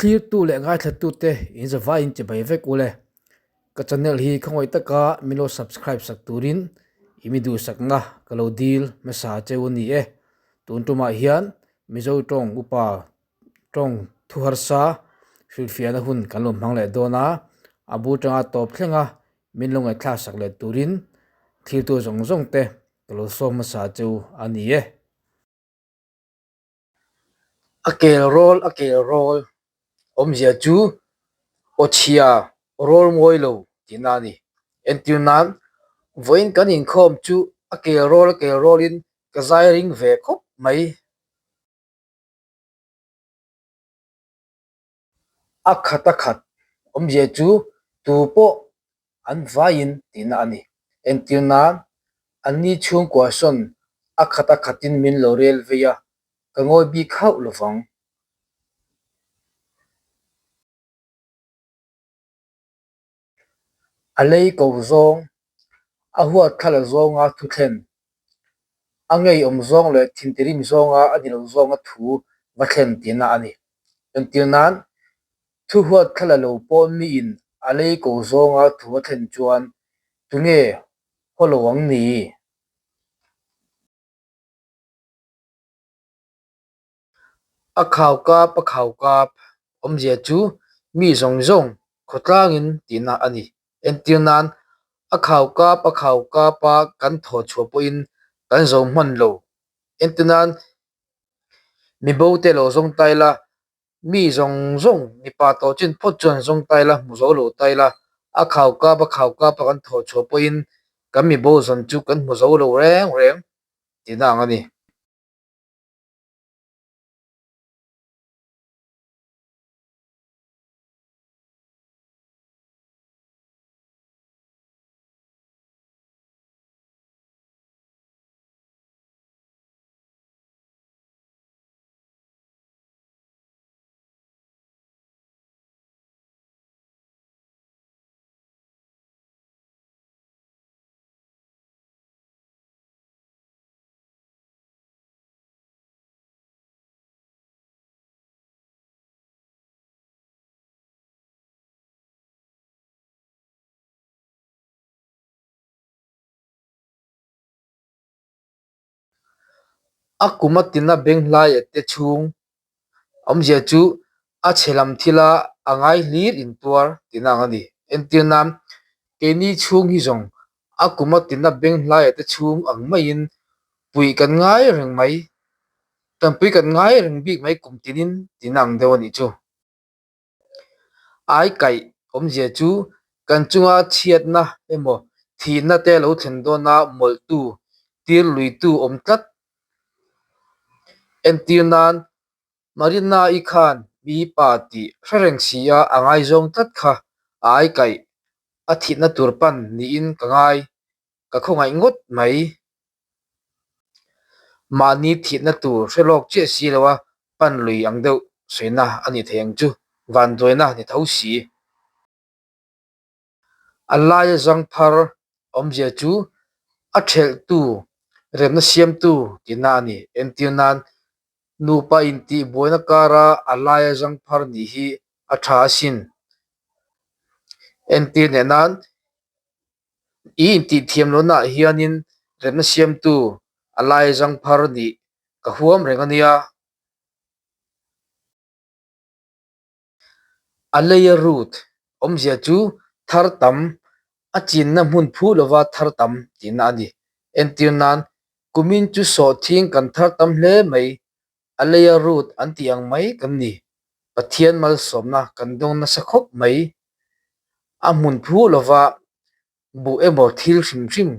Thlirtu leh ngaithlatute in zavaiin chibai vek ule. Ka channel hi khawngaih taka min lo subscribe sak turin i mi duhsakna ka lo dil hmasa cheu a ni e. Tun tumah hian Mizo tawng upa tawng thu harsa hrilhfiahna hun kan lo hmang leh dawn a, a bu tanga tawp thlenga min lo ngaihthlak sak leh turin thlirtu zawng zawng te ka lo sawm hmasa cheu a ni e. A kel rawl a kel rawl awmzia chu aw chhia rawl mawi lo tihna a ni. Entir nan vawiin kan inkhawm chu a kel rawl a kel rawlin ka zai ring ve khawp mai. A khat a khat awmzia chu tu pawh an vaiin tihna a ni. Entir nan anni chhungkua sawn a khat a khatin min lo rel vei a, ka ngawi bik hauh lovang. A lei ko zawng, a huat thla la zawnga thu thlen, a ngeiawm zawng leh thintirim zawnga a ni lo zawnga thu va thlen tihna a ni. Entir nan, thu huat thla la lo pawh miin a lei ko zawnga thu a thlen chuan tunge haw lo ang ni? A khau kap a khau kap awmzia chu mi zawng zawng khawtlangin tihna a ni. Entir nan, a khau kap a khau kap a kan thaw chhuah pawhin kan zo hman lo. Entir nan, mi bo te lo zawng ta ila, mi zawng zawng mipa tawh chin phawt chuan zawng ta ila, hmu zo lo ta ila, a khau kap a khau kap a kan thaw chhuah pawhin kan mi bo zawn chu kan hmu zo lo reng reng tihna ang a ni. A kum a tina beng hlaia te chhung awmzia chu a chhe lam thila a ngai hlir intuar tihna ang a ni. Entir nan, keini chhung hi zawng a kum a tina beng hlaia te chhung ang maiin puih kan ngai reng mai, tanpui kan ngai reng bik mai kum tinin tihna ang deuh a nih chu. Ai kaih awmzia chu kan chunga chhiatna emaw thihna te lo thlen dawna mawlhtu, tir luitu awm tlat. Entir nan Marina-i khan mi pa tih hre reng si a a ngaizawng tlat kha a ai kaih a thihna tur pan niin ka ngai, ka khawngaih ngawt mai. Mahni thihna tur hre lawk chiah si lo a pan lui ang deuh sawiina a ni thei ang chu, vanduaina ni tho si. A laia zangphar awmzia chu a thelhtu, remna siamtu tihna a ni. Entir nan, nupa intih buaina kara a laia zangphar nih hi a tha asin. Entir neh nan, i intih thiam lohnaah hianin remna siamtu a laia zangphar nih ka huam reng a nia. A leia root awmzia chu thar tam, a chinna hmun phu lova thar tam tihna a ni. Entir nan, kumin chu sawhthing kan thar tam hle mai, a leia root an tih ang mai kan ni. Pathian malsawmna kan dawng nasa khawp mai. A hmun phu lova buh emaw thil hrim hrim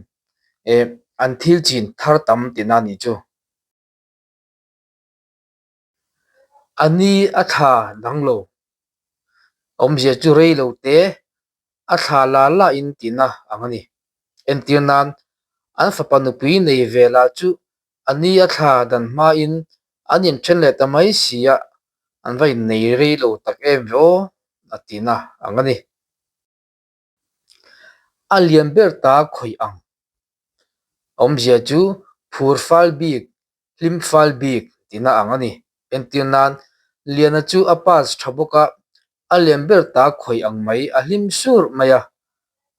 eh an thil chin thar tam tihna a nih chu. A ni a thla dang lo. Awmzia chu rei lo te a thla la la in tihna ang a ni. Entir nan, an fapa nupui nei ve lah chu a ni a thla dan hmain an inthen leh ta mai si a, an va innei rei lo tak em ve aw a tihna ang a ni. A lian ber ta khawih ang. Awmzia chu phur fal bik, hlim fal bik tihna ang a ni. Entir nan. Liana chu a pass tha bawk a, a lian ber ta khawih ang mai, a hlim sur mai a,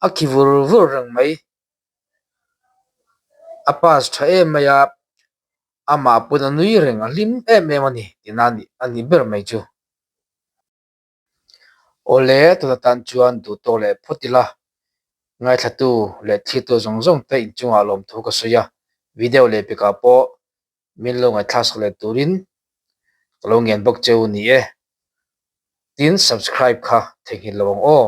a khi vur vur reng mai. A pass tha em mai a, amah pawn a nui reng, a hlim em em a ni tihna a nih ber mai chu. Awle, tuna tan chuan duh tawk leh phawt ila, ngaithlatu leh thlitu zawng zawng te inchungah lawmthu ka sawi a, video leh pekah pawh min lo ngaihthlak sak leh turin ka lo ngen bawk cheu ni e. Tin, subscribe kha theihnghilh lo ang aw.